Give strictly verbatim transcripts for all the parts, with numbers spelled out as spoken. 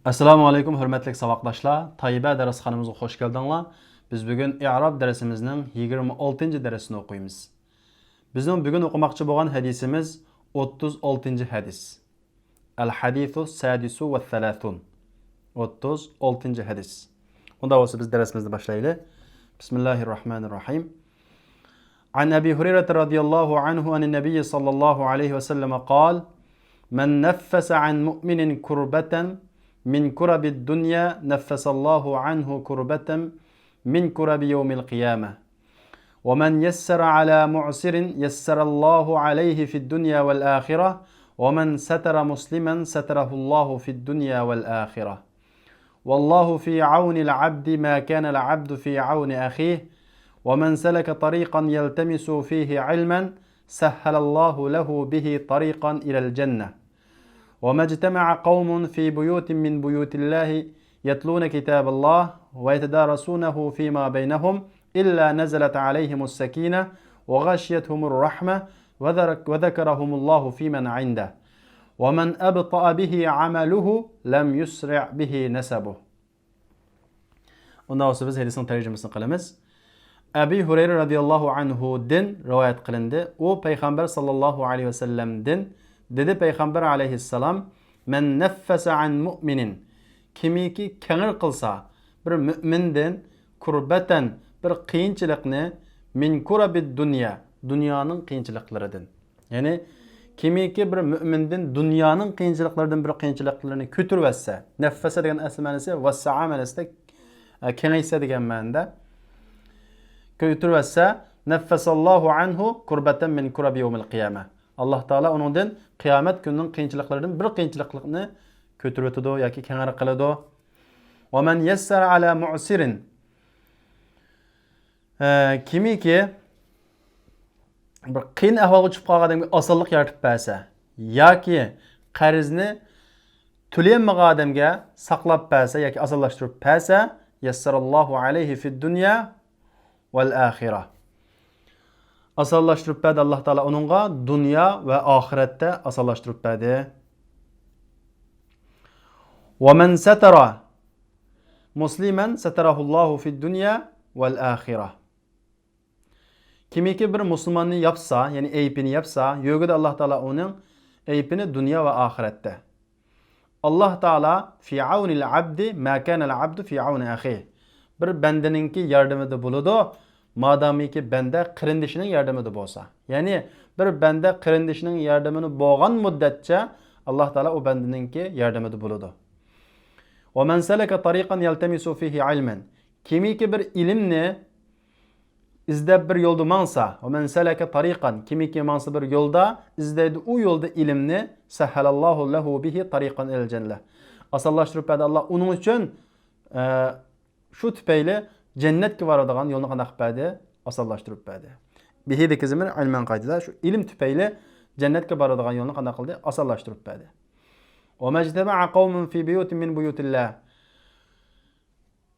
ئەسسالامۇ ئەلەيكۇم، ھۆرمەتلىك ساۋاقداشلار. تايبە دەرسخانىمىزغا خوش كەلدىڭلار. بىز بۈگۈن ئىئراب دەرسىمىزنىڭ يىگىرمە ئالتىنچى دەرسىنى ئوقۇيمىز. بىزنىڭ بۈگۈن ئوقۇماقچى بولغان ھەدىسىمىز ئوتتۇز ئالتىنچى ھەدىس. ئەل ھەدىسۇ سادىسۇ ۋە سەلاسۇن. ئوتتۇز ئالتىنچى ھەدىس. ئۇنداق بولسا بىز دەرسىمىزنى باشلايلى. بىسمىللاھىر راھمانىر راھىم. عن أبي هريرة رضي الله عنه عن النبي صلى الله عليه وسلم قال: من نفس عن مؤمن كربة من كرب الدنيا نفس الله عنه كربة من كرب يوم القيامة. ومن يسر على معسر يسر الله عليه في الدنيا والآخرة، ومن ستر مسلما ستره الله في الدنيا والآخرة. والله في عون العبد ما كان العبد في عون أخيه، ومن سلك طريقا يلتمس فيه علما سهل الله له به طريقا إلى الجنة. وما اجتمع قوم في بيوت من بيوت الله يتلون كتاب الله ويتدارسونه فيما بينهم إلا نزلت عليهم السكينة وغشيتهم الرحمة وذرك-، وذكرهم الله فيمن عنده. ومن أبطأ به عمله لم يسرع به نسبه. ئۇنداق بولسا بىز ھەدىسنىڭ تەرجىمىسىنى قىلىمىز. ئەبى ھۇرەيرە رەزىياللاھۇ ئەنھۇدىن رىۋايەت قىلىندى. ئۇ پەيغەمبەر ساللاللاھۇ ئەلەيھى ۋەسەللەمدىن دېدى، پەيغەمبەر ئەلەيھىسسالام، مەن نەففەسە ئەن مۇئمىنىن، كىمكى كەڭرى قىلسا بىر مۆمىندىن، كۇربەتەن، بىر قىيىنچىلىقنى، مىن كۇرەبىد دۇنيا، دۇنيانىڭ قىيىنچىلىقلىرىدىن. يەنى كىمكى بىر مۆمىندىن دۇنيانىڭ قىيىنچىلىقلىرىدىن بىر قىيىنچىلىقلىرىنى كۆتۈرۈۋەتسە، نەففەسە دېگەن ئەسلى مەنىسى ۋەسسەئە مەنىسىدە، ئە، كېڭەيتسە دېگەن مەنىدە. كۆتۈرۈۋەتسە، نەففەسەللاھۇ ئەنھۇ كۇربەتەن مىن كۇرەبى يەۋمىل قىيامە. ئاللاھ تائالا ئۇنىڭدىن قىيامەت كۈنىنىڭ قىيىنچىلىقلىرىدىن بىر قىيىنچىلىقنى كۆتۈرۈۋېتىدۇ ياكى كەڭرى قىلىدۇ. ۋە مەن يەسسەرە ئەلا مۇئسىرىن. ئە، كىمكى بىر قىيىن ئەھۋالغا چۈشۈپ قالغان ئادەمگە ئاسانلىق يارىتىپ بەرسە ياكى قەرزنى تۆلىيەلمىگەن ئادەمگە ساقلاپ بەرسە ياكى ئاسانلاشتۇرۇپ بەرسە، يەسسەرەللاھۇ ئەلەيھى فىد دۇنيا ۋەل ئاخىرە. ئاسانلاشتۇرۇپ بەردى ئاللاھ تائالا ئۇنىڭغا، دۇنيا ۋە ئاخىرەتتە ئاسانلاشتۇرۇپ بەردى. ۋە مەن سەتەرە مۇسلىمەن سەتەرەھۇللاھۇ فىد دۇنيا ۋەل ئاخىرە. كىمكى بىر مۇسۇلماننى ياپسا، يەنى ئەيىبىنى ياپسا، يۆگىدە ئاللاھ تائالا ئۇنىڭ ئەيىبىنى دۇنيا ۋە ئاخىرەتتە. ئاللاھ تائالا في عون العبد ما كان العبد في عون أخيه. بىر بەندىنىڭكى ياردىمىدە بولىدۇ، مادامىكى بەندە قېرىندىشىنىڭ ياردىمىدە بولسا. يەنى بىر بەندە قېرىندىشىنىڭ ياردىمىدە بولغان مۇددەتچە ئاللاھ تائالا ئۇ بەندىنىڭكى ياردىمىدە بولىدۇ. ومن سلك طريقا يلتمس فيه علما. كىمكى بىر ئىلىمنى ئىزدەپ بىر يولدا ماڭسا، ۋە مەن سەلەكە تارىقەن، كىمكى ماڭسا بىر يولدا، ئىزدەيدۇ ئۇ يولدا ئىلىمنى، سەھھەلەللاھۇ لەھۇ بىھى تارىقەن ئىلەل جەننە. ئاسانلاشتۇرۇپ بەردى ئاللاھ ئۇنىڭ ئۈچۈن، ئە، شۇ تۈپەيلى جەننەتكە بارىدىغان يولنى قانداق قىلىپ بەردى؟ ئاسانلاشتۇرۇپ بەردى. بىھىدىكى زىمىر ئىلمەن قايتىدا، شۇ ئىلىم تۈپەيلى جەننەتكە بارىدىغان يولنى قانداق قىلدى؟ ئاسانلاشتۇرۇپ بەردى. وما اجتمع قوم في بيوت من بيوت الله.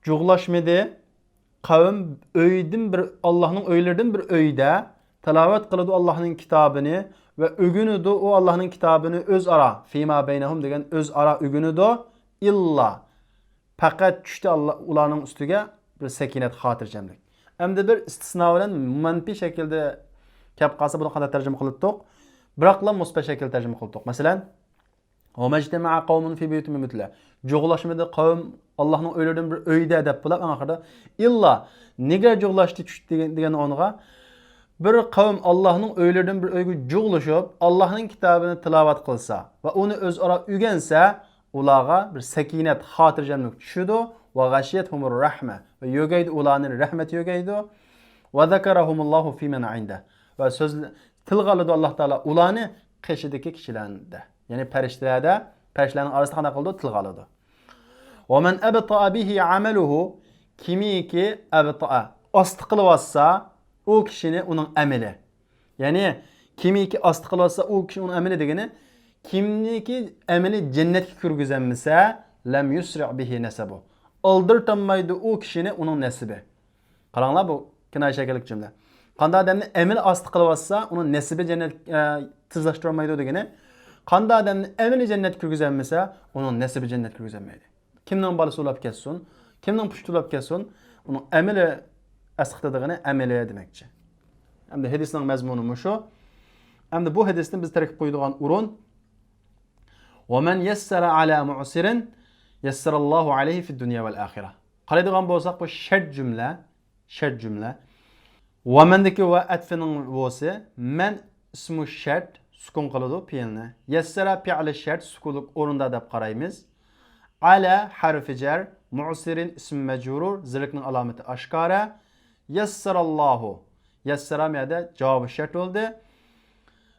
جۇغلاشمىدى. قەۋم ئۆيدىن بىر، ئاللاھنىڭ ئۆيلىرىدىن بىر ئۆيدە تىلاۋەت قىلىدۇ ئاللاھنىڭ كىتابىنى ۋە ئۆگىنىدۇ ئۇ ئاللاھنىڭ كىتابىنى ئۆزئارا، فىما بەينەھۇم دېگەن ئۆزئارا ئۆگىنىدۇ. ئىللا، پەقەت چۈشتى ئاللا-، ئۇلارنىڭ ئۈستىگە بىر سەكىنەت، خاتىرجەملىك. ئەمدى بىر ئىستىسنا بىلەن مەنپىي شەكىلدە كەپ قالسا، بۇنى قانداق تەرجىمە قىلاتتۇق؟ بىراقلا مۇسبەت شەكىلدە تەرجىمە قىلاتتۇق. مەسىلەن، وما اجتمع قوم في بيوت من بيوت الله. جۇغلاشمىدى قەۋم ئاللاھنىڭ ئۆيلىرىدىن بىر ئۆيدە دەپ بولۇپ، ئەڭ ئاخىرىدا ئىللا نېگە جۇغلاشتى چۈشتى دېگەن، دېگەن ئورنىغا، بىر قەۋم ئاللاھنىڭ ئۆيلىرىدىن بىر ئۆيگە جۇغلىشىپ، ئاللاھنىڭ كىتابىنى تىلاۋەت قىلسا ۋە ئۇنى ئۆزئارا ئۆگەنسە، ئۇلارغا بىر سەكىنەت، خاتىرجەملىك چۈشىدۇ. ۋە غەشىيەتھۇمۇر رەھمە، ۋە يۆگەيدۇ ئۇلارنى، رەھمەت يۆگەيدۇ. ۋە زەكەرەھۇمۇللاھۇ فىمەن ئىندە. ۋە سۆز، تىلغا ئالىدۇ ئاللاھ تائالا ئۇلارنى قېشىدىكى كىشىلەردە. يەنى پەرىشتىلەردە، پەرىشتىلەرنىڭ ئارىسىدا قانداق قىلىدۇ؟ تىلغا ئالىدۇ. ومن أبطأ به عمله، كىمكى ئەبتائە، ئاستا قىلىۋاتسا، ئۇ كىشىنى ئۇنىڭ ئەمىلى. يەنى، كىمكى ئاستا قىلىۋاتسا، ئۇ كىشى ئۇنىڭ ئەمىلى دېگىنى، كىمنىكى ئەمىلى جەننەتكە كىرگۈزەلمىسە، لەم يۇسرىئ بىھى نەسەبۇ. ئالدىرتالمايدۇ ئۇ كىشىنى ئۇنىڭ نەسىبى. قاراڭلار، بۇ كىنايە شەكىللىك جۈملە. قانداق ئادەمنى ئەمىلى ئاستا قىلىۋاتسا، ئۇنىڭ نەسىبى جەننەت، ئە، تېزلەشتۈرەلمەيدۇ دېگىنى، قانداق ئادەمنى ئەمىلى جەننەتكە كىرگۈزەلمىسە، ئۇنىڭ نەسىبى جەننەتكە كىرگۈزەلمەيدۇ. كىمنىڭ بالىسى ئۇلاپ كەتسۇن، كىمنىڭ پۇشتى ئۇلاپ كەتسۇن، ئۇنىڭ ئەمىلى ئەسقىتىدىغىنى ئەمىلى دېمەكچى. ئەمدى ھەدىسنىڭ مەزمۇنى مۇشۇ. ئەمدى بۇ ھەدىستىن بىز تەركىب قويىدىغان ئورۇن، ومن يسر على معسر يسر الله عليه في الدنيا والآخرة. قارايدىغان بولساق، بۇ شەرت جۈملە، شەرت جۈملە. ۋەمەندىكى ۋە ئەتفىنىڭ ۋوسى، مەن ئىسمۇ شەرت سۈكۈن قىلىدۇ پېئىلنى. يەسسەرە پېئىلى شەرت سۈكۈنلۈك ئورۇندا دەپ قارايمىز. ئەلە ھەرفى جەر، مۇئسىرىن ئىسم مەجرۇر، زىرلىكنىڭ ئالامىتى ئاشكارا. يەسسەراللاھۇ. يەسسەرە مۇ يەردە جاۋابى شەرت بولدى.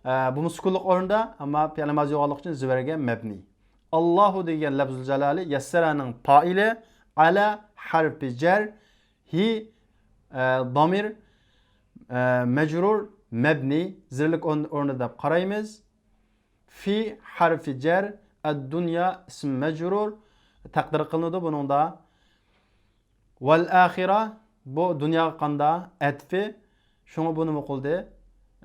ئە، بۇمۇ سۈكۈنلۈك ئورۇندا، ئەمما پېئىل مازى بولغانلىقى ئۈچۈن زىبەرگە مەبنى. ئاللاھۇ دېگەن لەفزۇل جالالى يەسسەرەنىڭ پائىلى، ئەلە ھەرفى جەر، ھى، ئە، دامىر، ئە، مەجرۇر، مەبنى، زىرلىك ئورن-، ئورنىدا دەپ قارايمىز. في ھەرفى جەر، ئەددۇنيا ئىسم مەجرۇر، تەقدىر قىلىنىدۇ بۇنىڭدا. ۋەل ئاخىرە، بۇ دۇنياغا قاندا ئەتفى، شۇڭا بۇ نېمە قىلدى؟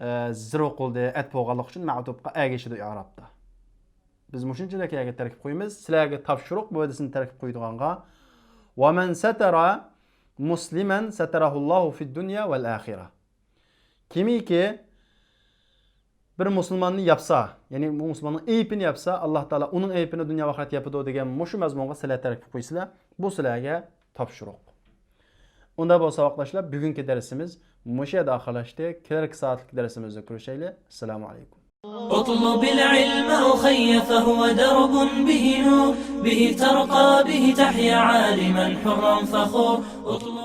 ئە، زىر قىلدى، ئەتپ بولغانلىقى ئۈچۈن مەتۇپقا ئەگىشىدۇ ئىئرابتا. بىز مۇشۇنچىلىك يەرگە تەركىب قويىمىز. سىلەرگە تاپشۇرۇق بۇ ھەدىسنى تەركىب قويىدىغانغا. ۋەمەن سەتەرە مۇسلىمەن سەتەرەھۇللاھۇ فىددۇنيا ۋەل ئاخىرە. كىمكى بىر مۇسۇلماننى ياپسا، يەنى بۇ مۇسۇلماننىڭ ئەيىبىنى ياپسا، ئاللا تائالا ئۇنىڭ ئەيىبىنى دۇنيا ۋە ئاخىرەتتە ياپىدۇ دېگەن مۇشۇ مەزمۇنغا سىلەر تەركىب قويىسىلەر. بۇ سىلەرگە تاپشۇرۇق. ئۇنداق بولسا، ساۋاقداشلار، بۈگۈنكى دەرسىمىز مۇشۇ يەردە ئاخىرلاشتى. كېلەركى سائەتلىك دەرسىمىزدە كۆرۈشەيلى. ئەسسالامۇ ئەلەيكۇم. اطلب العلم أخي فهو درب به نور، به ترقى به تحيا عالما حرا فخور. اطلب